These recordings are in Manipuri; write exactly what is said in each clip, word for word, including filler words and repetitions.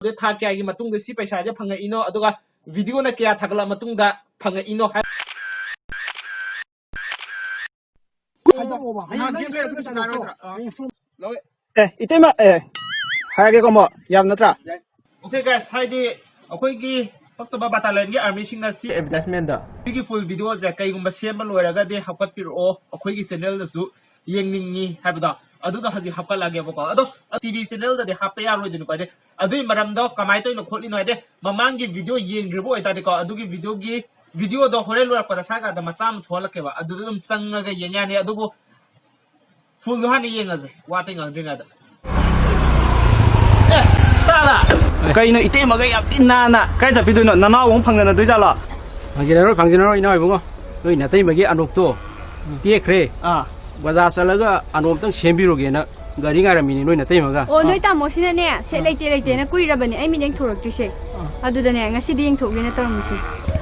ꯑꯗꯨ ꯊꯥ ꯀꯌꯥꯒꯤ ꯃꯇꯨꯡꯗ ꯁꯤ ꯄꯩꯁꯥꯁꯦ ꯐꯪꯉꯛꯏꯅꯣ, ꯑꯗꯨꯒ ꯚꯤꯗꯤꯑꯣꯅ ꯀꯌꯥ ꯊꯥꯒꯠꯂ ꯃꯇꯨꯡꯗ ꯐꯪꯉꯛꯏꯅꯣ ꯍꯥꯏ꯫ ꯍꯥꯏꯗꯣꯛꯑꯣꯕ꯫ ꯍꯌꯦꯡ ꯉꯥꯏꯍꯥꯛ ꯅꯪ game play ꯑꯗꯨꯝ ꯁꯤꯗ ꯁꯥꯟꯅꯔꯣꯏꯗ꯭ꯔꯥ? ꯇꯧꯔꯣ꯫ ꯑꯥ꯫ ꯍꯌꯦꯡ ꯐꯨ-, ꯑꯦ, ꯏꯇꯩꯃ, ꯑꯦ, ꯍꯥꯏꯔꯒꯦꯀꯣ ꯑꯃꯨꯛ꯫ ꯌꯥꯕ ꯅꯠꯇ꯭ꯔꯥ? OK guys, ꯍꯥꯏꯗꯤ ꯑꯩꯈꯣꯏꯒꯤ ꯄꯛꯇꯕ ꯕꯇꯥꯂꯤꯌꯟꯒꯤ ꯑꯥꯔꯃꯤꯁꯤꯡꯅ ꯁꯤ ꯑꯦꯗꯚꯔꯇꯥꯏꯖꯃꯦꯟꯗꯣ, ꯁꯤꯒꯤ ꯐꯨꯜ ꯚꯤꯗꯤꯑꯣꯁꯦ ꯀꯩꯒꯨꯝꯕ ꯁꯦꯝꯕ ꯂꯣꯏꯔꯒꯗꯤ ꯍꯥꯞꯀꯠꯄꯤꯔꯛꯑꯣ, ꯑꯩꯈꯣꯏꯒꯤ ꯆꯦꯅꯦꯜꯗꯁꯨ ꯌꯦꯡꯅꯤꯡꯉꯤ ꯍꯥꯏꯕꯗꯣ ꯑꯗꯨꯗꯣ ꯍꯧꯖꯤꯛ ꯍꯥꯞꯀꯠꯂꯛꯑꯒꯦꯕꯀꯣ꯫ ꯑꯗꯣ ꯇꯤꯚꯤ ꯆꯦꯅꯦꯜꯗꯗꯤ ꯍꯥꯞꯄ ꯌꯥꯔꯣꯏꯗꯣꯏꯅꯤꯀꯣ, ꯍꯥꯏꯗꯤ ꯑꯗꯨꯒꯤ ꯃꯔꯝꯗꯣ ꯀꯃꯥꯏꯅ ꯇꯧꯔꯤꯅꯣ ꯈꯣꯠꯂꯤꯅꯣ, ꯍꯥꯏꯗꯤ ꯃꯃꯥꯡꯒꯤ ꯚꯤꯗꯤꯑꯣ ꯌꯦꯡꯗ꯭ꯔꯤꯕ ꯑꯣꯏꯇꯥꯔꯗꯤꯀꯣ, ꯑꯗꯨꯒꯤ ꯚꯤꯗꯤꯑꯣꯒꯤ ꯚꯤꯗꯤꯑꯣꯗꯣ ꯍꯣꯔꯦꯟ ꯂꯣꯏꯔꯛꯄꯗ ꯁ꯭ꯋꯥꯏ ꯀꯥꯟꯗ ꯃꯆꯥ ꯑꯃ ꯊꯣꯛꯍꯜꯂꯛꯀꯦꯕ, ꯑꯗꯨꯗ ꯑꯗꯨꯝ ꯆꯪꯉꯒ ꯌꯦꯡ ꯌꯥꯅꯤ꯫ ꯑꯗꯨꯕꯨ ꯐꯨꯜꯗꯣ ꯍꯥꯟꯅ ꯌꯦꯡꯉꯁꯦ, ꯋꯥ ꯑꯇꯩ ꯉꯥꯡꯗ꯭ꯔꯤꯉꯩꯗ꯫ ꯑꯦ, ꯇꯥꯗ! ꯀꯩꯅꯣ ꯏꯇꯩꯃꯒ ꯌꯥꯝ ꯊꯤ ꯅꯥꯟꯅ ꯀꯥꯏ ꯆꯠꯄꯤꯗꯣꯏꯅꯣ? ꯅꯅꯥꯎ ꯑꯃꯨꯛ ꯐꯪꯗꯅꯗꯣꯏꯖꯥꯠꯂꯣ? ꯐꯪꯖꯅꯔꯣꯏ, ꯐꯪꯖꯅꯔꯣꯏ, ꯏꯅꯥꯎ ꯏꯕꯨꯡꯉꯣ꯫ ꯅꯣꯏ ꯅꯇꯩꯃꯒꯤ ꯑꯅꯣꯞꯇꯣ ꯇꯦꯛꯈ꯭ꯔꯦ꯫ ꯑꯥ꯫ ꯕꯖꯥꯔ ꯆꯠꯂꯒ ꯑꯅꯣꯞꯇꯪ ꯁꯦꯝꯕꯤꯔꯨꯒꯦꯅ ꯒꯥꯔꯤ ꯉꯥꯏꯔꯝꯃꯤꯅꯦ ꯅꯣꯏ ꯅꯇꯩꯃꯒ꯫ ꯑꯣ, ꯅꯣꯏ ꯇꯥꯃꯣꯁꯤꯅꯅꯦ, ꯁꯦꯠ ꯂꯩꯇꯦ ꯂꯩꯇꯦꯅ ꯀꯨꯏꯔꯕꯅꯦ ꯑꯩ ꯃꯤꯠ ꯌꯦꯡꯊꯣꯔꯛꯇ꯭ꯔꯤꯁꯦ꯫ ꯑꯗꯨꯗꯅꯦ, ꯉꯁꯤꯗꯤ ꯌꯦꯡꯊꯣꯛꯒꯦꯅ ꯇꯧꯔꯝꯃꯤꯁꯦ꯫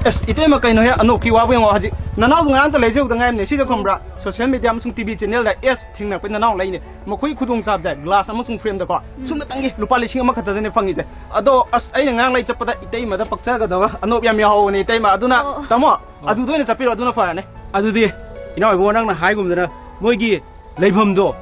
ꯑꯁ, ꯏꯇꯩꯃ, ꯀꯩꯅꯣꯍꯦ, ꯑꯅꯣꯞꯀꯤ ꯋꯥꯕꯨ ꯌꯦꯡꯉꯣ꯫ ꯍꯧꯖꯤꯛ ꯅꯅꯥꯎꯗꯣ ꯉꯔꯥꯡꯇ ꯂꯩꯖꯍꯧꯗ ꯉꯥꯏꯔꯝꯅꯦ꯫ ꯁꯤꯗ ꯈꯪꯕ꯭ꯔꯥ, social media ꯑꯃꯁꯨꯡ ꯇꯤꯚꯤ ꯆꯦꯅꯦꯜꯗ ꯑꯦꯁ ꯊꯦꯡꯅꯔꯛꯄꯩ ꯅꯅꯥꯎ ꯂꯩꯅꯦ꯫ ꯃꯈꯣꯏ ꯈꯨꯗꯣꯡꯆꯥꯕꯁꯦ glass ꯑꯃꯁꯨꯡ frameꯗꯀꯣ, ꯁꯨꯞꯅꯇꯪꯒꯤ ꯂꯨꯄꯥ ꯂꯤꯁꯤꯡ ꯑꯃꯈꯛꯇꯗꯅꯦ ꯐꯪꯉꯤꯁꯦ꯫ ꯑꯗꯣ ꯑꯁ, ꯑꯩꯅ ꯉꯔꯥꯡ ꯂꯩ ꯆꯠꯄꯗ ꯏꯇꯩꯃꯗ ꯄꯛꯆꯒꯗꯕ ꯑꯅꯣꯞ ꯌꯥꯝ ꯌꯥꯎꯍꯧꯕꯅꯦ ꯏꯇꯩꯃ꯫ ꯑꯗꯨꯅ ꯑꯣ꯫ ꯇꯥꯃꯣ, ꯑꯗꯨꯗ ꯑꯣꯏꯅ ꯆꯠꯄꯤꯔꯣ, ꯑꯗꯨꯅ ꯐꯔꯅꯤ꯫ ꯑꯗꯨꯗꯤ ꯏꯅꯥꯎ ꯏꯕꯨꯡꯉꯣ, ꯅꯪꯅ ꯍꯥꯏꯒꯨꯝꯗꯅ ꯃꯣꯏꯒꯤ ꯂꯩꯐꯝꯗꯣ,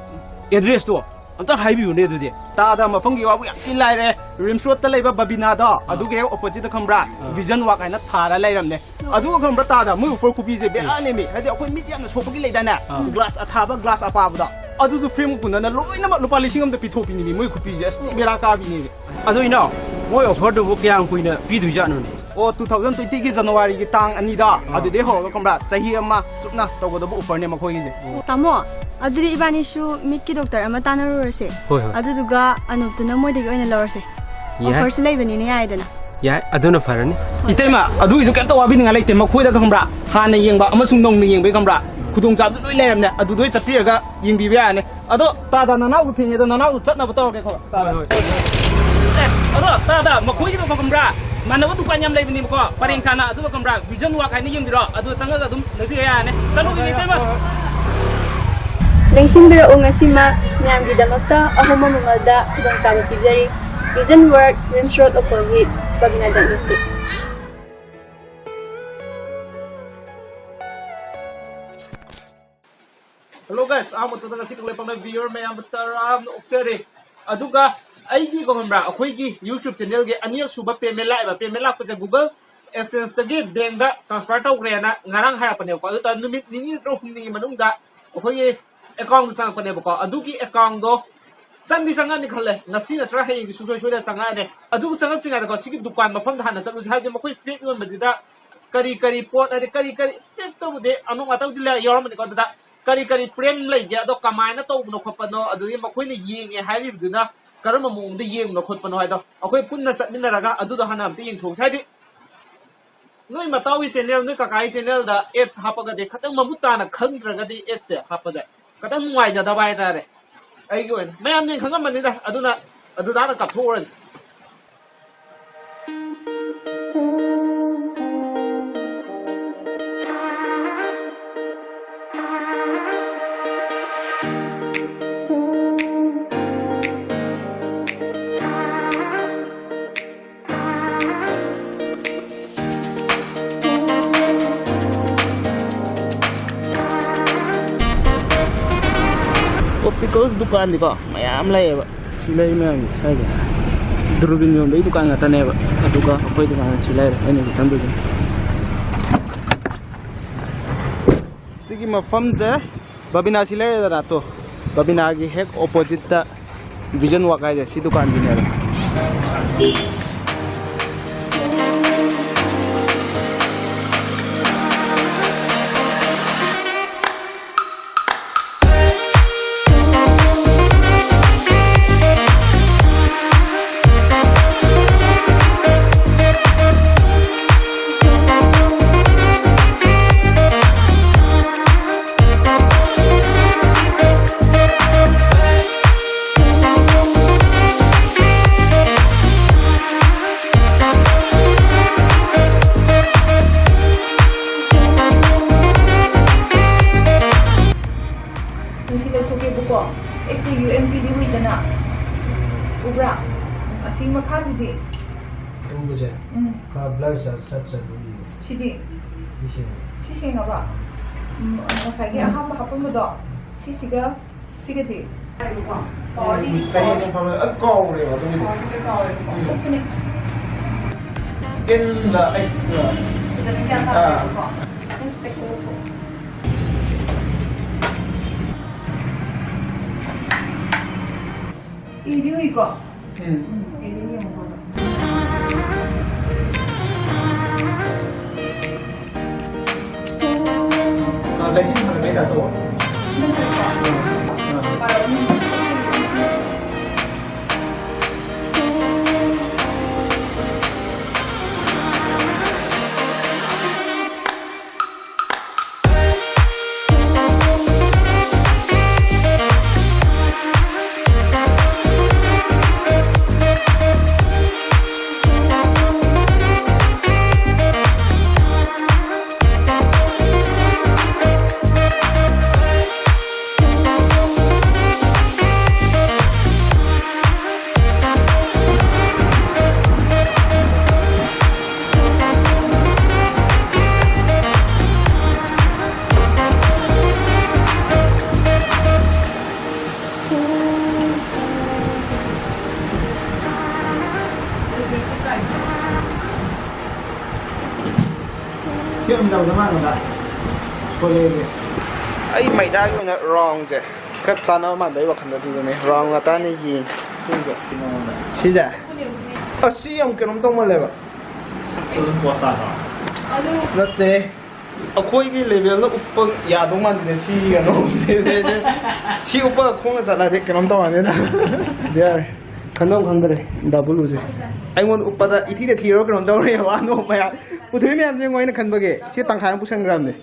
addressꯇꯣ ꯑꯝꯇ ꯍꯥꯏꯕꯤꯌꯨꯅꯦ ꯑꯗꯨꯗꯤ꯫ ꯇꯥꯗ, ꯃꯐꯝꯒꯤ ꯋꯥꯕꯨ ꯌꯥꯝ ꯊꯤ ꯂꯥꯏꯔꯦ꯫ ꯔꯤꯝꯁ ꯔꯣꯗꯇ ꯂꯩꯕ ꯕꯕꯤꯅꯥꯗꯣ, ꯑꯗꯨꯒꯤ ꯍꯦꯛ oppositeꯇ ꯈꯪꯕ꯭ꯔꯥ? Vision Walk ꯍꯥꯏꯅ ꯊꯥꯔ ꯂꯩꯔꯝꯅꯦ꯫ ꯑꯗꯨꯒ ꯈꯪꯕ꯭ꯔꯥ ꯇꯥꯗ, ꯃꯣꯏ offer ꯈꯨꯄꯤꯁꯦ ꯕꯦꯔꯥꯅꯦꯃꯤ꯫ ꯍꯥꯏꯗꯤ ꯑꯩꯈꯣꯏ ꯃꯤꯠ ꯌꯥꯝꯅ ꯁꯣꯛꯄꯒꯤ ꯂꯩꯗꯥꯏꯅꯦ? Glass ꯑꯊꯥꯕ, glass ꯑꯄꯥꯕꯗꯣ, ꯑꯗꯨꯁꯨ frameꯒ ꯄꯨꯟꯅꯅ ꯂꯣꯏꯅꯃꯛ ꯂꯨꯄꯥ ꯂꯤꯁꯤꯡ ꯑꯃꯗ ꯄꯤꯊꯣꯛꯄꯤꯅꯤꯃꯤ ꯃꯣꯏ ꯈꯨꯄꯤꯁꯦ꯫ ꯑꯁ, ꯊꯤ ꯕꯦꯔꯥ ꯀꯥꯕꯤꯅꯦꯃꯤ꯫ ꯑꯗꯣ ꯏꯅꯥꯎ, ꯃꯣꯏ offerꯗꯨꯕꯨ ꯀꯌꯥꯝ ꯀꯨꯏꯅ ꯄꯤꯗꯣꯏꯖꯥꯠꯅꯣꯅꯦ? ꯑꯣ, two thousand twentyꯒꯤ Januaryꯒꯤ ꯇꯥꯡ ꯑꯅꯤꯗ, ꯑꯗꯨꯗꯩ ꯍꯧꯔꯒ ꯈꯪꯕ꯭ꯔꯥ, ꯆꯍꯤ ꯑꯃ ꯆꯨꯞꯅ ꯇꯧꯒꯗꯕ offerꯅꯦ ꯃꯈꯣꯏꯒꯤꯁꯦ꯫ ꯇꯥꯃꯣ, ꯑꯗꯨꯗꯤ ꯏꯕꯥꯅꯤꯁꯨ ꯃꯤꯠꯀꯤ doctor ꯑꯃ ꯇꯥꯟꯅꯔꯨꯔꯁꯦ꯫ ꯍꯣꯏ, ꯍꯣꯏ꯫ ꯑꯗꯨꯗꯨꯒ ꯑꯅꯣꯞꯇꯨꯅ ꯃꯣꯏꯗꯒꯤ ꯑꯣꯏꯅ ꯂꯧꯔꯁꯦ꯫ ꯌꯥꯏ꯫ Offerꯁꯨ ꯂꯩꯕꯅꯤꯅ ꯌꯥꯏꯗꯅ꯫ ꯌꯥꯏ, ꯑꯗꯨꯅ ꯐꯔꯅꯤ꯫ ꯏꯇꯩꯃ, ꯑꯗꯨꯒꯤꯁꯨ ꯀꯩꯝꯇ ꯋꯥꯕꯤꯅꯤꯡꯉꯥꯏ ꯂꯩꯇꯦ꯫ ꯃꯈꯣꯏꯗ ꯈꯪꯕ꯭ꯔꯥ, ꯍꯥꯟꯅ ꯌꯦꯡꯕ ꯑꯃꯁꯨꯡ ꯅꯧꯅ ꯌꯦꯡꯕꯒꯤ ꯈꯪꯕ꯭ꯔꯥ, ꯈꯨꯗꯣꯡꯆꯥꯕꯗꯨ ꯂꯣꯏ ꯂꯩꯔꯝꯅꯦ꯫ ꯑꯗꯨꯗ ꯑꯣꯏ ꯆꯠꯄꯤꯔꯒ ꯌꯦꯡꯕꯤꯕ ꯌꯥꯔꯅꯤ꯫ ꯑꯗꯣ ꯇꯥꯗ, ꯅꯅꯥꯎꯗꯨ ꯊꯦꯡꯉꯦ, ꯑꯗꯣ ꯅꯅꯥꯎꯗꯨ ꯆꯠꯅꯕ ꯇꯧꯔꯒꯦꯀꯣ꯫ ꯇꯥꯗ꯫ ꯍꯣꯏ, ꯍꯣꯏ꯫ ꯑꯦ, ꯑꯗꯣ ꯇꯥꯗ, ꯃꯈꯣꯏꯒꯤꯗꯣ ꯈꯪꯕ꯭ꯔꯥ, ꯃꯥꯟꯅꯕ ꯗꯨꯀꯥꯟ ꯌꯥꯝ ꯂꯩꯕꯅꯦꯕꯀꯣ, ꯄꯔꯦꯡ ꯁꯥꯅ꯫ ꯑꯗꯨꯒ ꯈꯪꯕ꯭ꯔꯥ, Vision Walk ꯍꯥꯏꯅ ꯌꯦꯡꯕꯤꯔꯣ, ꯑꯗꯨ ꯆꯪꯉꯒ ꯑꯗꯨꯝ ꯂꯩꯕꯤꯕ ꯌꯥꯔꯅꯤ꯫ ꯆꯠꯂꯨꯈꯤꯒꯦ, ꯏꯇꯩꯃ꯫ ꯂꯦꯡꯁꯤꯟꯕꯤꯔꯛꯎ, ꯉꯁꯤꯃꯛ ꯃꯌꯥꯝꯒꯤꯗꯃꯛꯇ ꯑꯍꯣꯡꯕ ꯃꯃꯜꯗ ꯈꯨꯗꯣꯡꯆꯥꯕ ꯄꯤꯖꯔꯤ꯫ Vision World, Rimshot opposite Babina Diagnostic. Hello guys, ꯑꯍꯥꯟꯕ ꯃꯇꯝꯗ ꯉꯁꯤ ꯀꯪꯂꯩꯄꯥꯛꯅ viewer ꯃꯌꯥꯝ ꯇꯔꯥꯝꯅ ꯑꯣꯛꯆꯔꯤ꯫ ꯑꯗꯨꯒ ꯑꯩꯒꯤ ꯀꯣ ꯈꯪꯕ꯭ꯔꯥ, ꯑꯩꯈꯣꯏꯒꯤ YouTube channelꯒꯤ ꯑꯅꯤꯔꯛ ꯁꯨꯕ payment ꯂꯥꯛꯑꯦꯕ꯫ Payment ꯂꯥꯛꯄꯁꯦ Google AdSenseꯇꯒꯤ bankꯇ transfer ꯇꯧꯈ꯭ꯔꯦꯅ ꯉꯔꯥꯡ ꯍꯥꯏꯔꯛꯄꯅꯦꯕꯀꯣ꯫ ꯑꯗꯨ ꯇꯥꯔꯗꯤ ꯅꯨꯃꯤꯠ ꯅꯤꯅꯤ ꯅꯠꯇ꯭ꯔꯒ ꯍꯨꯝꯅꯤꯒꯤ ꯃꯅꯨꯡꯗ ꯑꯩꯈꯣꯏꯒꯤ accountꯇ ꯆꯪꯉꯛꯄꯅꯦꯕꯀꯣ꯫ ꯑꯗꯨꯒꯤ accountꯗꯣ ꯆꯪꯗꯤ ꯆꯪꯉꯅꯤ ꯈꯜꯂꯦ, ꯉꯁꯤ ꯅꯠꯇ꯭ꯔꯒ ꯍꯌꯦꯡꯗꯤ ꯁꯨꯡꯁꯣꯏ ꯁꯣꯏꯗꯅ ꯆꯪꯉꯛꯑꯅꯤ꯫ ꯑꯗꯨ ꯆꯪꯉꯛꯇ꯭ꯔꯤꯉꯩꯗꯀꯣ, ꯁꯤꯒꯤ ꯗꯨꯀꯥꯟ ꯃꯐꯝꯗ ꯍꯥꯟꯅ ꯆꯠꯂꯨꯁꯦ, ꯍꯥꯏꯗꯤ ꯃꯈꯣꯏ scrap ꯌꯣꯟꯕꯁꯤꯗ ꯀꯔꯤ ꯀꯔꯤ ꯄꯣꯠ, ꯍꯥꯏꯗꯤ ꯀꯔꯤ ꯀꯔꯤ scrapꯇꯕꯨꯗꯤ ꯑꯅꯧ ꯑꯇꯧꯗꯤ ꯂꯩ-, ꯌꯥꯎꯔꯝꯃꯅꯤꯀꯣ꯫ ꯑꯗꯨꯗ ꯀꯔꯤ ꯀꯔꯤ frame ꯂꯩꯒꯦ, ꯑꯗꯣ ꯀꯃꯥꯏꯅ ꯇꯧꯕꯅꯣ ꯈꯣꯠꯄꯅꯣ, ꯑꯗꯨꯗꯒꯤ ꯃꯈꯣꯏꯅ ꯌꯦꯡꯉꯦ ꯍꯥꯏꯔꯤꯕꯗꯨꯅ ꯀꯔꯝꯕ ꯃꯑꯣꯡꯗ ꯌꯦꯡꯕꯅꯣ ꯈꯣꯠꯄꯅꯣ ꯍꯥꯏꯗꯣ ꯑꯩꯈꯣꯏ ꯄꯨꯟꯅ ꯆꯠꯃꯤꯟꯅꯔꯒ ꯑꯗꯨꯗꯣ ꯍꯥꯟꯅ ꯑꯝꯇ ꯌꯦꯡꯊꯣꯛꯁꯦ꯫ ꯍꯥꯏꯗꯤ ꯅꯣꯏ ꯃꯇꯥꯎꯒꯤ channel, ꯅꯣꯏ ꯀꯀꯥꯒꯤ channelꯗ ads ꯍꯥꯞꯄꯒꯗꯤ ꯈꯤꯇꯪ ꯃꯃꯨꯠ ꯇꯥꯅ ꯈꯪꯗ꯭ꯔꯒꯗꯤ adsꯁꯦ ꯍꯥꯞꯄꯁꯦ ꯈꯤꯇꯪ ꯅꯨꯡꯉꯥꯏꯖꯗꯕ ꯍꯥꯏꯇꯥꯔꯦ꯫ ꯑꯩꯒꯤ ꯑꯣꯏꯅ ꯃꯌꯥꯝꯅ ꯈꯪꯉꯝꯃꯅꯤꯗ, ꯑꯗꯨꯅ ꯑꯗꯨꯗ ꯍꯥꯟꯅ ꯀꯥꯞꯊꯣꯛꯎꯔꯁꯤ꯫ Opticals ꯗꯨꯀꯥꯟꯗꯤꯀꯣ ꯃꯌꯥꯝ ꯂꯩꯌꯦꯕ꯫ ꯁꯤ ꯂꯩ ꯃꯌꯥꯝꯁꯦ ꯁ꯭ꯋꯥꯏꯁꯦ꯫ ꯗꯨꯔꯕꯤꯟ ꯌꯣꯟꯕꯒꯤ ꯗꯨꯀꯥꯟ ꯉꯥꯛꯇꯅꯦꯕ꯫ ꯑꯗꯨꯒ ꯑꯩꯈꯣꯏ ꯗꯨꯀꯥꯟ ꯁꯤ ꯂꯩꯔꯦ, ꯑꯩꯅ ꯍꯧꯖꯤꯛ ꯆꯪꯗꯣꯏꯁꯦ꯫ ꯁꯤꯒꯤ ꯃꯐꯝꯁꯦ ꯕꯕꯤꯅꯥ ꯁꯤ ꯂꯩꯔꯦꯗꯅ, ꯇꯣ, ꯕꯕꯤꯅꯥꯒꯤ ꯍꯦꯛ oppositeꯇ Vision World ꯍꯥꯏꯁꯦ ꯁꯤ ꯗꯨꯀꯥꯟꯒꯤꯅꯦꯕ꯫ ꯁꯤ ꯃꯈꯥꯁꯤꯗꯤ? ꯇꯨꯕꯁꯦ? ꯎꯝ꯫ ꯈꯔ blur ꯆꯠ-, ꯆꯠ-, ꯆꯠꯄꯒꯤ꯫ ꯁꯤꯗꯤ? ꯁꯤ ꯁꯦꯡꯉꯦ꯫ ꯁꯤ ꯁꯦꯡꯉꯕ? ꯎꯝ, ꯉꯁꯥꯏꯒꯤ ꯑꯍꯥꯟꯕ ꯍꯥꯞꯄꯝꯕꯗꯣ, ꯁꯤꯁꯤꯒ ꯁꯤꯒꯗꯤ? ꯆꯍꯤ ꯑꯗꯨꯝ ꯐꯪꯉꯦ꯫ ꯑ, ꯀꯥꯎꯔꯦꯕ ꯑꯗꯨꯒꯤꯗꯤ꯫ ꯀꯥꯎꯔꯦ, ꯀꯥꯎꯔꯦ꯫ ꯎꯝ꯫ ꯀꯨꯞꯄꯅꯦ꯫ In the eight, uh, ꯐꯖꯅ ꯒ꯭ꯌꯥꯟ ꯑꯥ꯫ ꯇꯥꯔꯦꯕꯀꯣ꯫ Inspector ꯊꯣꯛ꯫ ꯏꯗꯤ ꯎꯏꯀꯣ? ꯎꯝ꯫ ꯎꯝ, ꯏꯗꯤ ꯌꯦꯡꯉꯨꯀꯣ꯫ ꯑ, ꯂꯩꯁꯤꯟ ꯊꯝꯃꯦ ꯇꯥꯇꯣ꯫ ꯁꯤꯅ ꯐꯔꯦꯀꯣ? ꯑꯥ꯫ ꯄꯥꯔꯛꯑꯣꯅꯦ꯫ ꯁꯤ ꯑꯗꯨꯝ ꯇꯧꯗ ꯃꯥꯟꯕꯗ ꯁꯣꯂꯦꯒꯤ꯫ ꯑꯩ ꯃꯩꯗꯥꯒꯤ ꯑꯣꯏꯅ ꯔꯥꯎꯟꯁꯦ ꯈꯔ ꯆꯥꯟꯅꯕ ꯃꯥꯟꯕ ꯑꯩ ꯋꯥꯈꯜꯗ, ꯑꯗꯨꯗꯅꯦ ꯔꯥꯎꯟ ꯉꯥꯛꯇꯅꯦ ꯌꯦꯡꯉꯤ꯫ ꯁꯤꯁꯦ? ꯁꯤꯁꯦ? ꯑꯁ, ꯁꯤ ꯌꯥꯝ ꯀꯩꯅꯣꯝ ꯇꯧ ꯃꯥꯜꯂꯦꯕ꯫ ꯑꯗꯨꯝ ꯄꯣꯁ ꯇꯥꯗ꯭ꯔꯣ? ꯅꯠꯇꯦ꯫ ꯑꯩꯈꯣꯏꯒꯤ ꯂꯦꯚꯦꯜꯗ ꯎꯞꯄ ꯌꯥꯗꯧ ꯃꯥꯟꯗꯦ ꯁꯤ ꯀꯩꯅꯣ꯫ ꯁꯤ ꯎꯞꯄꯒ ꯈꯣꯡꯅ ꯆꯠꯂꯗꯤ ꯀꯩꯅꯣꯝ ꯇꯧꯔꯅꯤꯗ꯫ ꯁꯤꯗꯤ ꯌꯥꯔꯦ꯫ ꯈꯟꯐꯝ ꯈꯪꯗ꯭ꯔꯦ꯫ ꯗꯥꯕꯨꯂꯨꯁꯦ꯫ ꯑꯩꯉꯣꯟꯗ ꯎꯞꯄꯗ ꯏꯊꯤꯗ ꯊꯤꯔꯣ ꯀꯩꯅꯣꯝ ꯇꯧꯔꯦꯕ꯫ ꯑꯅꯣꯛ ꯃꯌꯥꯝ ꯄꯨꯊꯣꯛꯏ ꯃꯌꯥꯝꯁꯦ ꯌꯦꯡꯉꯣ, ꯑꯩꯅ ꯈꯟꯕꯒꯤ꯫ ꯁꯤ ꯇꯪꯈꯥꯏ ꯑꯃ ꯄꯨꯁꯟꯈ꯭ꯔꯕꯅꯦ꯫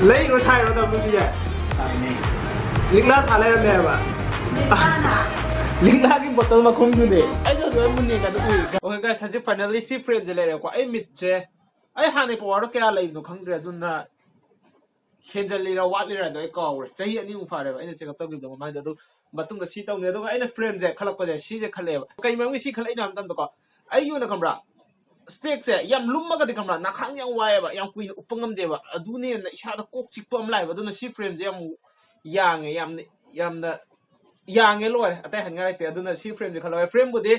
ꯂꯩꯔꯣ ꯁꯥꯏꯔꯣ ꯗꯥꯕꯨꯂꯨꯁꯦ? ꯁꯥꯏꯅꯦ꯫ ꯂꯤꯛꯂꯥ ꯊꯥ ꯂꯩꯔꯝꯃꯦ ꯍꯥꯏꯕ꯫ ꯂꯤꯛꯂꯥꯅ? ꯂꯤꯛꯂꯥꯒꯤ ꯕꯣꯇꯜ ꯃꯈꯨꯝꯗꯨꯅꯦ꯫ ꯑꯩꯁꯨ ꯑꯗꯨ ꯃꯨꯟꯅ ꯌꯦꯡꯉꯒ ꯑꯗꯨ ꯎꯏ꯫ Okay guys, ꯍꯧꯖꯤꯛ finally ꯁꯤ frameꯁꯦ ꯂꯩꯔꯦꯀꯣ꯫ ꯑꯩ ꯃꯤꯠꯁꯦ, ꯑꯩ ꯍꯥꯟꯅꯩ powerꯗꯣ ꯀꯌꯥ ꯂꯩꯕꯅꯣ ꯈꯪꯗ꯭ꯔꯦ, ꯑꯗꯨꯅ ꯍꯦꯟꯖꯜꯂꯤꯔꯥ ꯋꯥꯠꯂꯤꯔꯥꯗꯣ ꯑꯩ ꯀꯥꯎꯔꯦ꯫ ꯆꯍꯤ ꯑꯅꯤ ꯃꯨꯛ ꯐꯥꯔꯦꯕ ꯑꯩꯅ check up ꯇꯧꯈꯤꯕꯗꯣ ꯃꯃꯥꯡꯗ꯫ ꯑꯗꯨ ꯃꯇꯨꯡꯗ ꯁꯤ ꯇꯧꯅꯤ꯫ ꯑꯗꯨꯒ ꯑꯩꯅ frameꯁꯦ ꯈꯜꯂꯛꯄꯁꯦ, ꯁꯤꯁꯦ ꯈꯜꯂꯛꯑꯦꯕ꯫ ꯀꯩ ꯃꯔꯝꯒꯤ ꯁꯤ ꯈꯜꯂꯛꯏꯅꯣ ꯍꯥꯏꯕ ꯃꯇꯝꯗꯀꯣ, ꯑꯩꯒꯤ ꯑꯣꯏꯅ ꯈꯪꯕ꯭ꯔꯥ, specꯁꯦ ꯌꯥꯝ ꯂꯨꯝꯃꯒꯗꯤ ꯈꯪꯕ꯭ꯔꯥ, ꯅꯥꯈꯥꯡ ꯌꯥꯝ ꯋꯥꯏꯑꯦꯕ, ꯌꯥꯝ ꯀꯨꯏꯅ ꯎꯞꯄ ꯉꯝꯗꯦꯕ꯫ ꯑꯗꯨꯅ ꯍꯦꯟꯅ ꯏꯁꯥꯗ ꯀꯣꯛ ꯆꯤꯛꯄ ꯑꯃ ꯂꯥꯛꯑꯦꯕ꯫ ꯑꯗꯨꯅ ꯁꯤ frameꯁꯦ ꯌꯥꯝ ꯌꯥꯡꯉꯦ, ꯌꯥꯝꯅ, ꯌꯥꯝꯅ ꯌꯥꯡꯉꯦ, ꯂꯣꯏꯔꯦ, ꯑꯇꯩ ꯍꯥꯏꯅꯤꯡꯉꯥꯏ ꯂꯩꯇꯦ꯫ ꯑꯗꯨꯅ ꯁꯤ frameꯁꯦ ꯈꯜꯂꯧꯔꯦ꯫ Frameꯕꯨꯗꯤ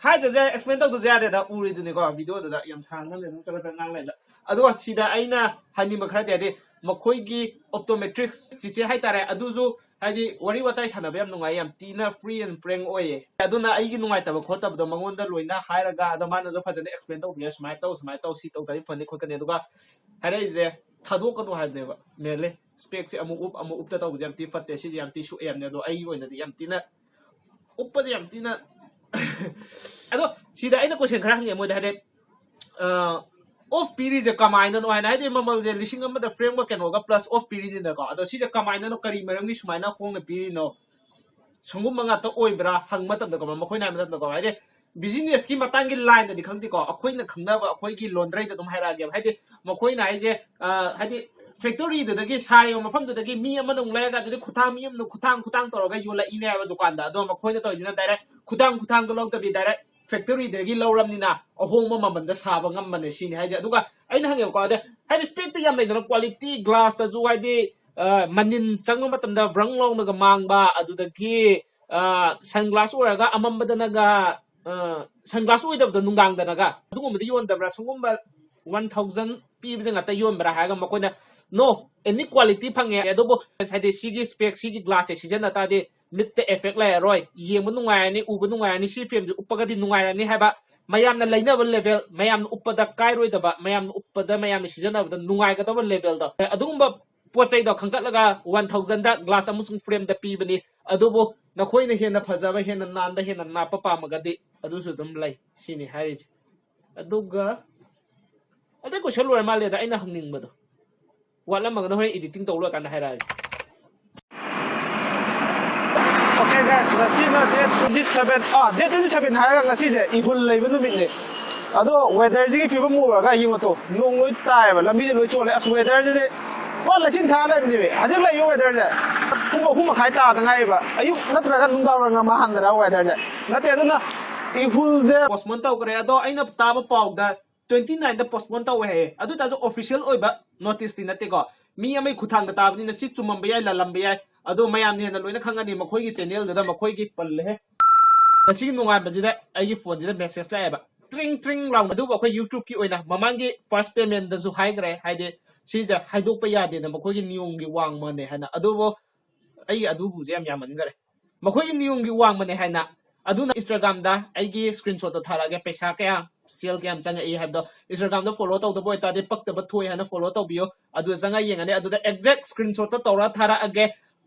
ꯍꯥꯏꯗ꯭ꯔꯁꯨ ꯌꯥꯏ, explain ꯇꯧꯗ꯭ꯔꯁꯨ ꯌꯥꯔꯦꯗ, ꯎꯔꯤꯗꯨꯅꯤꯀꯣ videoꯗꯨꯗ꯫ ꯌꯥꯝ ꯁꯥꯡꯅ ꯂꯩꯅ ꯆꯠꯂ ꯆꯠꯂ ꯉꯥꯡ ꯂꯩꯗ꯫ ꯑꯗꯨꯒ ꯁꯤꯗ ꯑꯩꯅ ꯍꯥꯏꯅꯤꯡꯕ ꯈꯔꯗꯤ, ꯍꯥꯏꯗꯤ ꯃꯈꯣꯏꯒꯤ optometrist ꯆꯤꯆꯦ ꯍꯥꯏꯇꯥꯔꯦ, ꯑꯗꯨꯁꯨ ꯍꯥꯏꯗꯤ ꯋꯥꯔꯤ ꯋꯥꯇꯥꯏ ꯁꯥꯟꯅꯕ ꯌꯥꯝ ꯅꯨꯡꯉꯥꯏ, ꯌꯥꯝ ꯊꯤꯅ free and frank ꯑꯣꯏꯌꯦ꯫ ꯑꯗꯨꯅ ꯑꯩꯒꯤ ꯅꯨꯡꯉꯥꯏꯇꯕ ꯈꯣꯠꯇꯕꯗꯣ ꯃꯉꯣꯟꯗ ꯂꯣꯏꯅ ꯍꯥꯏꯔꯒ, ꯑꯗꯣ ꯃꯥꯅꯁꯨ ꯐꯖꯅ explain ꯇꯧꯕꯤꯔꯦ, ꯁꯨꯃꯥꯏꯅ ꯇꯧ, ꯁꯨꯃꯥꯏꯅ ꯇꯧ, ꯁꯤ ꯇꯧꯗ꯭ꯔꯗꯤ ꯐꯅꯤ ꯈꯣꯠꯀꯅꯤ꯫ ꯑꯗꯨꯒ ꯍꯥꯏꯔꯛꯏꯁꯦ ꯊꯥꯗꯣꯛꯀꯅꯨ ꯍꯥꯏꯕꯅꯦꯕ mainly꯫ Specꯁꯦ ꯑꯃꯨꯛ ꯎꯞ ꯑꯃꯨꯛ ꯎꯞꯇ ꯇꯧꯕꯁꯦ ꯌꯥꯝ ꯊꯤ ꯐꯠꯇꯦ, ꯁꯤꯁꯦ ꯌꯥꯝ ꯊꯤ ꯁꯣꯛꯑꯦ ꯍꯥꯏꯕꯅꯦ꯫ ꯑꯗꯣ ꯑꯩꯒꯤ ꯑꯣꯏꯅꯗꯤ ꯌꯥꯝ ꯊꯤꯅ ꯎꯞꯄꯁꯦ ꯌꯥꯝ ꯊꯤꯅ ꯑꯗꯣ ꯁꯤꯗ ꯑꯩꯅ question ꯈꯔ ꯍꯪꯉꯦ ꯃꯣꯏꯗ, ꯍꯥꯏꯗꯤ off ꯄꯤꯔꯤꯁꯦ ꯀꯃꯥꯏꯅꯅꯣ ꯍꯥꯏꯅ, ꯍꯥꯏꯗꯤ ꯃꯃꯜꯁꯦ ꯂꯤꯁꯤꯡ ꯑꯃꯗ frameꯒ ꯀꯩꯅꯣꯒ plus off ꯄꯤꯔꯤꯅꯤꯅꯀꯣ꯫ ꯑꯗꯣ ꯁꯤꯁꯦ ꯀꯃꯥꯏꯅꯅꯣ, ꯀꯔꯤ ꯃꯔꯝꯒꯤ ꯁꯨꯃꯥꯏꯅ ꯍꯣꯡꯅ ꯄꯤꯔꯤꯅꯣ, ꯁꯨꯡꯒꯨꯝꯕ ꯉꯥꯛꯇ ꯑꯣꯏꯕ꯭ꯔꯥ ꯍꯪꯕ ꯃꯇꯝꯗꯀꯣ, ꯃꯈꯣꯏꯅ ꯍꯥꯏꯕ ꯃꯇꯝꯗꯀꯣ, ꯍꯥꯏꯗꯤ businessꯀꯤ ꯃꯇꯥꯡꯒꯤ lineꯗꯗꯤ ꯈꯪꯗꯦꯀꯣ, ꯑꯩꯈꯣꯏꯅ ꯈꯪꯅꯕ ꯑꯩꯈꯣꯏꯒꯤ ꯂꯣꯟꯗ꯭ꯔꯩꯗ ꯑꯗꯨꯝ ꯍꯥꯏꯔꯛꯑꯒꯦꯕ꯫ ꯍꯥꯏꯗꯤ ꯃꯈꯣꯏꯅ ꯍꯥꯏꯁꯦ, ꯑ, ꯍꯥꯏꯗꯤ factoryꯗꯨꯗꯒꯤ ꯁꯥꯔꯤꯕ ꯃꯐꯝꯗꯨꯗꯒꯤ ꯃꯤ ꯑꯃꯅ ꯑꯃꯨꯛ ꯂꯩꯔꯒ ꯑꯗꯨꯗꯤ ꯈꯨꯊꯥꯡ, ꯃꯤ ꯑꯃꯅ ꯈꯨꯊꯥꯡ ꯈꯨꯊꯥꯡ ꯇꯧꯔꯒ ꯌꯣꯜꯂꯛꯏꯅꯦ ꯍꯥꯏꯕ ꯗꯨꯀꯥꯟꯗ꯫ ꯑꯗꯣ ꯃꯈꯣꯏꯅ ꯇꯧꯔꯤꯁꯤꯅ direct ꯈꯨꯊꯥꯡ ꯈꯨꯊꯥꯡꯗꯣ ꯂꯧꯗꯕꯤ direct factoryꯗꯒꯤ ꯂꯧꯔꯕꯅꯤꯅ ꯑꯍꯣꯡꯕ ꯃꯃꯜꯗ ꯁꯥꯕ ꯉꯝꯕꯅꯦ ꯁꯤꯅꯤ ꯍꯥꯏꯁꯦ꯫ ꯑꯗꯨꯒ ꯑꯩꯅ ꯍꯪꯉꯦꯕꯀꯣ, ꯑꯗ ꯍꯥꯏꯗꯤ specꯇ ꯌꯥꯝ ꯂꯩꯗꯅ, quality glassꯇꯁꯨ ꯍꯥꯏꯗꯤ, ꯑ, ꯃꯅꯤꯟ ꯆꯪꯕ ꯃꯇꯝꯗ ꯕ꯭ꯔꯪ ꯂꯥꯎꯅꯒ ꯃꯥꯡꯕ, ꯑꯗꯨꯗꯒꯤ, ꯑ, sunglass ꯑꯣꯏꯔꯒ ꯑꯃꯝꯕꯗꯅꯒ, ꯑ, sunglass ꯑꯣꯏꯗꯕꯗꯣ ꯅꯨꯡꯗꯥꯡꯗꯅꯒ, ꯑꯗꯨꯒꯨꯝꯕꯗꯤ ꯌꯣꯟꯗꯕ꯭ꯔꯥ? ꯁꯨꯝꯒꯨꯝꯕ one thousand ꯄꯤꯕꯁꯦ ꯉꯥꯛꯇ ꯌꯣꯟꯕ꯭ꯔꯥ ꯍꯥꯏꯔꯒ ꯃꯈꯣꯏꯅ no, any quality ꯐꯪꯉꯦ, ꯑꯗꯨꯕꯨ ꯍꯥꯏꯗꯤ ꯁꯤꯒꯤ spec, ꯁꯤꯒꯤ glassꯁꯦ ꯁꯤꯖꯤꯟꯅ ꯇꯥꯔꯗꯤ ꯃꯤꯠꯇ effect ꯂꯩꯔꯔꯣꯏ, ꯌꯦꯡꯕ ꯅꯨꯡꯉꯥꯏꯔꯅꯤ, ꯎꯕ ꯅꯨꯡꯉꯥꯏꯔꯅꯤ, ꯁꯤ frameꯁꯦ ꯎꯞꯄꯒꯗꯤ ꯅꯨꯡꯉꯥꯏꯔꯅꯤ ꯍꯥꯏꯕ, ꯃꯌꯥꯝꯅ ꯂꯩꯅꯕ level, ꯃꯌꯥꯝꯅ ꯎꯞꯄꯗ ꯀꯥꯏꯔꯣꯏꯗꯕ, ꯃꯌꯥꯝꯅ ꯎꯞꯄꯗ, ꯃꯌꯥꯝꯅ ꯁꯤꯖꯤꯟꯅꯕꯗ ꯅꯨꯡꯉꯥꯏꯒꯗꯕ levelꯗꯣ, ꯑꯗꯨꯒꯨꯝꯕ ꯄꯣꯠ ꯆꯩꯗꯣ ꯈꯟꯒꯠꯂꯒ one thousandꯗ glass ꯑꯃꯁꯨꯡ frameꯗ ꯄꯤꯕꯅꯤ꯫ ꯑꯗꯨꯕꯨ ꯅꯈꯣꯏꯅ ꯍꯦꯟꯅ ꯐꯖꯕ, ꯍꯦꯟꯅ ꯅꯥꯟꯕ, ꯍꯦꯟꯅ ꯅꯥꯞꯄ ꯄꯥꯝꯃꯒꯗꯤ ꯑꯗꯨꯁꯨ ꯑꯗꯨꯝ ꯂꯩ꯫ ꯁꯤꯅꯤ ꯍꯥꯏꯔꯤꯁꯦ꯫ ꯑꯗꯨꯒ ꯑꯇꯩ question ꯂꯣꯏꯔ ꯃꯥꯜꯂꯦꯗ ꯑꯩꯅ ꯍꯪꯅꯤꯡꯕꯗꯣ꯫ ꯋꯥꯠꯂꯝꯃꯒꯅ ꯍꯣꯔꯦꯟ editing ꯇꯧ ꯂꯣꯏꯔꯀꯥꯟꯗ ꯍꯥꯏꯔꯛꯑꯒꯦ꯫ Okay guys, ꯉꯁꯤꯅ date twenty seven, ꯑꯥ, date twenty seven ꯍꯥꯏꯔꯒ ꯉꯁꯤꯁꯦ ꯏꯍꯨꯜ ꯂꯩꯕ ꯅꯨꯃꯤꯠꯅꯦ꯫ ꯑꯗꯣ weatherꯁꯤꯒꯤ ꯐꯤꯕꯝ ꯎꯔꯒ ꯌꯦꯡꯉꯣ ꯇꯣ, ꯅꯣꯡ ꯂꯣꯏ ꯇꯥꯏꯌꯦꯕ, ꯂꯝꯕꯤꯁꯦ ꯂꯣꯏ ꯆꯣꯠꯂꯦ꯫ ꯑꯁ, weatherꯁꯤꯗꯤ ꯄꯨꯔꯥ ꯂꯩꯆꯤꯟ ꯊꯥ ꯂꯩꯕꯅꯦꯃꯤ ꯍꯧꯖꯤꯛ ꯂꯩꯔꯤꯕ weatherꯁꯦ꯫ ꯄꯨꯡ ꯑꯍꯨꯝ ꯃꯈꯥꯏ ꯇꯥꯗ ꯉꯥꯏꯔꯤꯕ, ꯑꯌꯨꯛ ꯅꯠꯇ꯭ꯔꯒ ꯅꯨꯡꯗꯥꯡ ꯋꯥꯏꯔꯝ ꯃꯥꯟꯗ꯭ꯔꯥ weatherꯁꯦ? ꯅꯠꯇꯦ, ꯑꯗꯨꯅ ꯏꯍꯨꯜꯁꯦ postpone ꯇꯧꯈ꯭ꯔꯦ꯫ ꯑꯗꯣ ꯑꯩꯅ ꯇꯥꯕ ꯄꯥꯎꯗ twenty nineꯗ postpone ꯇꯧꯋꯦ ꯍꯥꯏꯌꯦ꯫ ꯑꯗꯨ ꯑꯣꯏꯇꯥꯔꯁꯨ official ꯑꯣꯏꯕ noticeꯇꯤ ꯅꯠꯇꯦꯀꯣ꯫ ꯃꯤ ꯑꯃꯒꯤ ꯈꯨꯠꯊꯥꯡꯗ ꯇꯥꯕꯅꯤꯅ ꯁꯤ ꯆꯨꯝꯃꯝꯕ ꯌꯥꯏ, ꯂꯥꯜꯂꯝꯕ ꯌꯥꯏ꯫ ꯑꯗꯣ ꯃꯌꯥꯝꯅ ꯍꯦꯟꯅ ꯂꯣꯏꯅ ꯈꯪꯉꯅꯤ ꯃꯈꯣꯏꯒꯤ channelꯗꯨꯗ, ꯃꯈꯣꯏꯒꯤ ꯄꯜꯂꯦꯍꯦ꯫ ꯉꯁꯤꯒꯤ ꯅꯣꯡꯉꯥꯟꯕꯁꯤꯗ ꯑꯩꯒꯤ phoneꯁꯤꯗ message ꯂꯥꯛꯑꯦꯕ, ꯇ꯭ꯔꯤꯡ ꯇ꯭ꯔꯤꯡ ꯂꯥꯎꯅ꯫ ꯑꯗꯨꯕꯨ ꯑꯩꯈꯣꯏ YouTubeꯀꯤ ꯑꯣꯏꯅ ꯃꯃꯥꯡꯒꯤ first paymentꯗꯁꯨ ꯍꯥꯏꯈ꯭ꯔꯦ, ꯍꯥꯏꯗꯤ ꯁꯤꯁꯦ ꯍꯥꯏꯗꯣꯛꯄ ꯌꯥꯗꯦꯅ, ꯃꯈꯣꯏꯒꯤ ꯅꯤꯌꯣꯝꯒꯤ ꯋꯥꯡꯃꯅꯦ ꯍꯥꯏꯅ꯫ ꯑꯗꯨꯕꯨ ꯑꯩꯒꯤ ꯑꯗꯨꯕꯨꯁꯦ ꯌꯥꯝ ꯌꯥꯝꯃꯟꯈꯔꯦ꯫ ꯃꯈꯣꯏꯒꯤ ꯅꯤꯌꯣꯝꯒꯤ ꯋꯥꯡꯃꯅꯦ ꯍꯥꯏꯅ꯫ ꯑꯗꯨꯅ Instagramꯗ ꯑꯩꯒꯤ screenshotꯇꯣ ꯊꯥꯔꯛꯑꯒꯦ, ꯄꯩꯁꯥ ꯀꯌꯥ, ꯁꯦꯜ ꯀꯌꯥꯝ ꯆꯪꯉꯛꯏ ꯍꯥꯏꯕꯗꯣ꯫ Instagramꯗ follow ꯇꯧꯗꯕ ꯑꯣꯏꯇꯥꯔꯗꯤ ꯄꯛꯇꯕ ꯊꯣꯛꯑꯦ ꯍꯥꯏꯅ follow ꯇꯧꯕꯤꯌꯨ꯫ ꯑꯗꯨꯗ ꯆꯪꯉ ꯌꯦꯡꯉꯅꯤ꯫ ꯑꯗꯨꯗ exact screenshotꯇꯣ ꯇꯧꯔ ꯊꯥꯔꯛꯑꯒꯦ꯫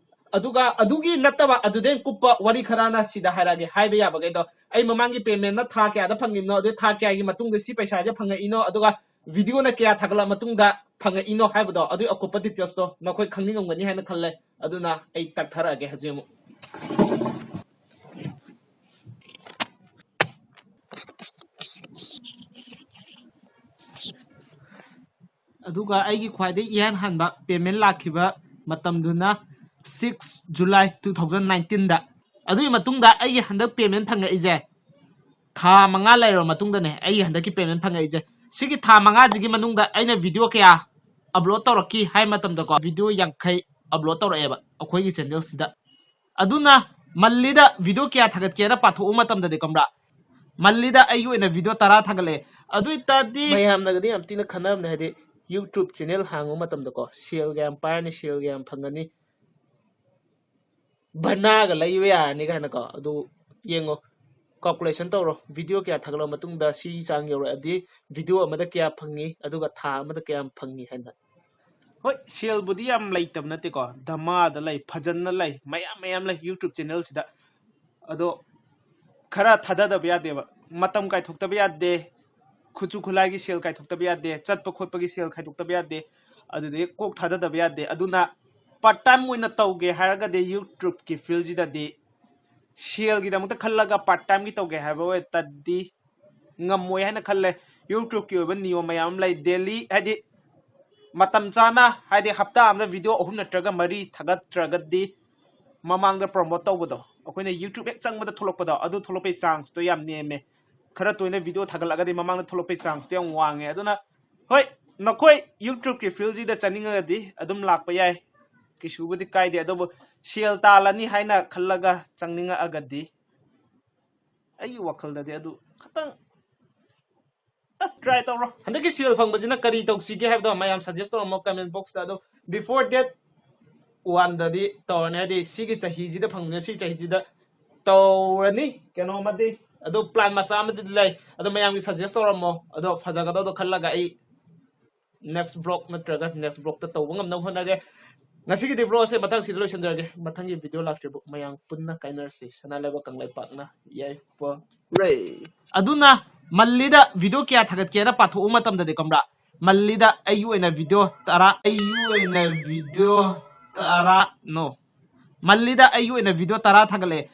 ꯑꯗꯨꯒ ꯑꯗꯨꯒꯤ ꯅꯠꯇꯕ, ꯑꯗꯨꯗꯩ ꯀꯨꯞꯄ ꯋꯥꯔꯤ ꯈꯔꯅ ꯁꯤꯗ ꯍꯥꯏꯔꯛꯑꯒꯦ, ꯍꯥꯏꯕ ꯌꯥꯕꯈꯩꯗꯣ꯫ ꯑꯩ ꯃꯃꯥꯡꯒꯤ paymentꯅ ꯊꯥ ꯀꯌꯥꯗ ꯐꯪꯉꯤꯕꯅꯣ, ꯑꯗꯨ ꯊꯥ ꯀꯌꯥꯒꯤ ꯃꯇꯨꯡꯗ ꯁꯤ ꯄꯩꯁꯥꯁꯦ ꯐꯪꯉꯛꯏꯅꯣ, ꯑꯗꯨꯒ videoꯅ ꯀꯌꯥ ꯊꯥꯒꯠꯂ ꯃꯇꯨꯡꯗ ꯐꯪꯉꯛꯏꯅꯣ ꯍꯥꯏꯕꯗꯣ, ꯑꯗꯨꯒꯤ ꯑꯀꯨꯞꯄ detailsꯇꯣ ꯅꯈꯣꯏ ꯈꯪꯅꯤꯡꯉꯝꯒꯅꯤ ꯍꯥꯏꯅ ꯈꯜꯂꯦ꯫ ꯑꯗꯨꯅ ꯑꯩ ꯇꯛꯊꯔꯛꯑꯒꯦ ꯍꯧꯖꯤꯛ ꯑꯃꯨꯛ꯫ ꯑꯗꯨꯒ ꯑꯩꯒꯤ ꯈ꯭ꯋꯥꯏꯗꯒꯤ ꯏꯍꯥꯟ ꯍꯥꯟꯕ payment ꯂꯥꯛꯈꯤꯕ ꯃꯇꯝꯗꯨꯅ six July two thousand nineteenꯗ꯫ ꯑꯗꯨꯒꯤ ꯃꯇꯨꯡꯗ ꯑꯩꯒꯤ ꯍꯟꯗꯛ payment ꯐꯪꯉꯛꯏꯁꯦ ꯊꯥ ꯃꯉꯥ ꯂꯩꯔꯕ ꯃꯇꯨꯡꯗꯅꯦ ꯑꯩꯒꯤ ꯍꯟꯗꯛꯀꯤ payment ꯐꯪꯉꯛꯏꯁꯦ꯫ ꯁꯤꯒꯤ ꯊꯥ ꯃꯉꯥꯁꯤꯒꯤ ꯃꯅꯨꯡꯗ ꯑꯩꯅ video ꯀꯌꯥ upload ꯇꯧꯔꯛꯈꯤ ꯍꯥꯏ ꯃꯇꯝꯗꯀꯣ, video ꯌꯥꯡꯈꯩ upload ꯇꯧꯔꯛꯑꯦꯕ ꯑꯩꯈꯣꯏꯒꯤ channelꯁꯤꯗ꯫ ꯑꯗꯨꯅ monthlyꯗ video ꯀꯌꯥ ꯊꯥꯒꯠꯀꯦꯅ ꯄꯥꯊꯣꯛꯎ ꯃꯇꯝꯗꯗꯤ, ꯈꯪꯕ꯭ꯔꯥ, monthlyꯗ ꯑꯩꯒꯤ ꯑꯣꯏꯅ video ꯇꯔꯥ ꯊꯥꯒꯠꯂꯛꯑꯦ꯫ ꯑꯗꯨ ꯑꯣꯏꯇꯥꯔꯗꯤ ꯃꯌꯥꯝꯅꯒꯗꯤ ꯌꯥꯝ ꯊꯤꯅ ꯈꯟꯅꯕꯅꯦ, ꯍꯥꯏꯗꯤ YouTube channel ꯍꯥꯡꯕ ꯃꯇꯝꯗꯀꯣ, ꯁꯦꯜ ꯀꯌꯥꯝ ꯄꯥꯏꯔꯅꯤ, ꯁꯦꯜ ꯀꯌꯥꯝ ꯐꯪꯒꯅꯤ, ꯚꯔꯅꯥꯒ ꯂꯩꯕ ꯌꯥꯔꯅꯤ ꯀꯥꯏꯅꯀꯣ꯫ ꯑꯗꯨ ꯌꯦꯡꯉꯣ, calculation ꯇꯧꯔꯣ, video ꯀꯌꯥ ꯊꯥꯒꯠꯂꯕ ꯃꯇꯨꯡꯗ ꯁꯤ ꯆꯥꯡ ꯌꯧꯔꯛꯑꯗꯤ video ꯑꯃꯗ ꯀꯌꯥ ꯐꯪꯉꯤ, ꯑꯗꯨꯒ ꯊꯥ ꯑꯃꯗ ꯀꯌꯥꯝ ꯐꯪꯉꯤ ꯍꯥꯏꯅ꯫ ꯍꯣꯏ, ꯁꯦꯜꯕꯨꯗꯤ ꯌꯥꯝ ꯂꯩꯇꯕ ꯅꯠꯇꯦꯀꯣ, ꯙꯃꯥꯗ ꯂꯩ, ꯐꯖꯅ ꯂꯩ, ꯃꯌꯥꯝ ꯃꯌꯥꯝ ꯂꯩ YouTube channelꯁꯤꯗ꯫ ꯑꯗꯣ ꯈꯔ ꯊꯥꯗꯗꯕ ꯌꯥꯗꯦꯕ, ꯃꯇꯝ ꯀꯥꯏꯊꯣꯛꯇꯕ ꯌꯥꯗꯦ, ꯈꯨꯠꯁꯨ ꯈꯨꯠꯂꯥꯏꯒꯤ ꯁꯦꯜ ꯀꯥꯏꯊꯣꯛꯇꯕ ꯌꯥꯗꯦ, ꯆꯠꯄ ꯈꯣꯠꯄꯒꯤ ꯁꯦꯜ ꯈꯥꯏꯗꯣꯛꯇꯕ ꯌꯥꯗꯦ꯫ ꯑꯗꯨꯗꯒꯤ ꯀꯣꯛ ꯊꯥꯗꯗꯕ ꯌꯥꯗꯦ꯫ ꯑꯗꯨꯅ part time ꯑꯣꯏꯅ ꯇꯧꯒꯦ ꯍꯥꯏꯔꯒꯗꯤ YouTubeꯀꯤ fieldꯁꯤꯗꯗꯤ ꯁꯦꯜꯒꯤꯗꯃꯛꯇ ꯈꯜꯂꯒ ꯄꯥꯔꯠ ꯇꯥꯏꯝꯒꯤ ꯇꯧꯒꯦ ꯍꯥꯏꯕ ꯑꯣꯏ ꯇꯥꯔꯗꯤ ꯉꯝꯃꯣꯏ ꯍꯥꯏꯅ ꯈꯜꯂꯦ꯫ ꯌꯨꯇ꯭ꯌꯨꯕꯀꯤ ꯑꯣꯏꯕ ꯅꯤꯌꯣꯝ ꯃꯌꯥꯝ ꯑꯃ ꯂꯩ꯫ ꯗꯦꯂꯤ ꯍꯥꯏꯗꯤ ꯃꯇꯝ ꯆꯥꯅ, ꯍꯥꯏꯗꯤ ꯍꯞꯇꯥ ꯑꯃꯗ ꯚꯤꯗꯤꯑꯣ ꯑꯍꯨꯝ ꯅꯠꯇ꯭ꯔꯒ ꯃꯔꯤ ꯊꯥꯒꯠꯇ꯭ꯔꯒꯗꯤ ꯃꯃꯥꯡꯗ ꯄ꯭ꯔꯣꯃꯣꯠ ꯇꯧꯕꯗꯣ, ꯑꯩꯈꯣꯏꯅ ꯌꯨꯇ꯭ꯌꯨꯕ ꯍꯦꯛ ꯆꯪꯕꯗ ꯊꯣꯛꯂꯛꯄꯗꯣ, ꯑꯗꯨ ꯊꯣꯛꯂꯛꯄꯩ ꯆꯥꯟꯁꯇꯣ ꯌꯥꯝ ꯅꯦꯝꯃꯦ꯫ ꯈꯔ ꯇꯣꯏꯅ ꯚꯤꯗꯤꯑꯣ ꯊꯥꯒꯠꯂꯒꯗꯤ ꯃꯃꯥꯡꯗ ꯊꯣꯛꯂꯛꯄꯩ ꯆꯥꯟꯁꯇꯣ ꯌꯥꯝ ꯋꯥꯡꯉꯦ꯫ ꯑꯗꯨꯅ ꯍꯣꯏ, ꯅꯈꯣꯏ ꯌꯨꯇ꯭ꯌꯨꯕꯀꯤ ꯐꯤꯜꯁꯤꯗ ꯆꯠꯅꯤꯡꯉꯒꯗꯤ ꯑꯗꯨꯝ ꯂꯥꯛꯄ ꯌꯥꯏ, ꯀꯩꯁꯨꯕꯨꯗꯤ ꯀꯥꯏꯗꯦ꯫ ꯑꯗꯨꯕꯨ ꯁꯦꯜ ꯇꯥꯜꯂꯅꯤ ꯍꯥꯏꯅ ꯈꯜꯂꯒ ꯆꯪꯅꯤꯡꯉꯛꯑꯒꯗꯤ ꯑꯩꯒꯤ ꯋꯥꯈꯜꯗꯗꯤ ꯑꯗꯨ ꯈꯇꯪ ꯇ꯭ꯔꯥꯏ ꯇꯧꯔꯣ꯫ ꯍꯟꯗꯛꯀꯤ ꯁꯦꯜ ꯐꯪꯕꯁꯤꯅ ꯀꯔꯤ ꯇꯧꯁꯤꯒꯦ ꯍꯥꯏꯕꯗꯣ ꯃꯌꯥꯝ ꯁꯖꯦꯁ ꯇꯧꯔꯝꯃꯣ ꯀꯃꯦꯟ ꯕꯣꯛꯁꯇ꯫ ꯑꯗꯣ ꯕꯤꯐꯣꯔ ꯗꯦꯠ ꯋꯥꯟꯗꯗꯤ ꯇꯧꯔꯅꯤ, ꯍꯥꯏꯗꯤ ꯁꯤꯒꯤ ꯆꯍꯤꯁꯤꯗ ꯐꯪꯕꯅꯤꯅ ꯁꯤ ꯆꯍꯤꯁꯤꯗ ꯇꯧꯔꯅꯤ ꯀꯩꯅꯣꯃꯗꯤ꯫ ꯑꯗꯣ ꯄ꯭ꯂꯥꯟ ꯃꯆꯥ ꯑꯃꯗꯤ ꯂꯩ, ꯑꯗꯣ ꯃꯌꯥꯝꯒꯤ ꯁꯖꯦꯁ ꯇꯧꯔꯝꯃꯣ꯫ ꯑꯗꯣ ꯐꯖꯒꯗꯧꯗꯣ ꯈꯜꯂꯒ ꯑꯩ ꯅꯦꯛꯁ ꯕ꯭ꯂꯣꯛ ꯅꯠꯇ꯭ꯔꯒ ꯅꯦꯛꯁ ꯕ꯭ꯂꯣꯛꯇ ꯇꯧꯕ ꯉꯝꯅꯕ ꯍꯣꯠꯅꯒꯦ꯫ ꯉꯁꯤꯒꯤꯗꯤ ꯕ꯭ꯂꯣꯛ ꯑꯁꯦ ꯃꯊꯪꯁꯤꯗ ꯂꯣꯏꯁꯤꯟꯖꯔꯒꯦ꯫ ꯃꯊꯪꯒꯤ ꯚꯤꯗꯤꯑꯣ ꯂꯥꯛꯇ꯭ꯔꯤꯕꯨ ꯃꯌꯥꯝ ꯄꯨꯟꯅ ꯀꯥꯏꯅꯔꯁꯤ꯫ ꯁꯅꯥ ꯂꯩꯕꯥꯛ ꯀꯪꯂꯩꯄꯥꯛꯅ ꯌꯥꯏꯐꯔꯦ꯫ ꯑꯗꯨꯅ ꯃꯜꯂꯤꯗ ꯚꯤꯗꯤꯑꯣ ꯀꯌꯥ ꯊꯥꯒꯠꯀꯦꯅ ꯄꯥꯊꯣꯛꯎ ꯃꯇꯝꯗꯗꯤ ꯈꯪꯕ꯭ꯔꯥ, ꯃꯜꯂꯤꯗ ꯑꯩꯒꯤ ꯑꯣꯏꯅ ꯚꯤꯗꯤꯑꯣ ꯇꯔꯥ, ꯑꯩꯒꯤ ꯑꯣꯏꯅ ꯚꯤꯗꯤꯑꯣ ꯇꯔꯥ, no, ꯃꯜꯂꯤꯗ ꯑꯩꯒꯤ ꯑꯣꯏꯅ ꯚꯤꯗꯤꯑꯣ ꯇꯔꯥ ꯊꯥꯒꯠꯂꯛꯑꯦ꯫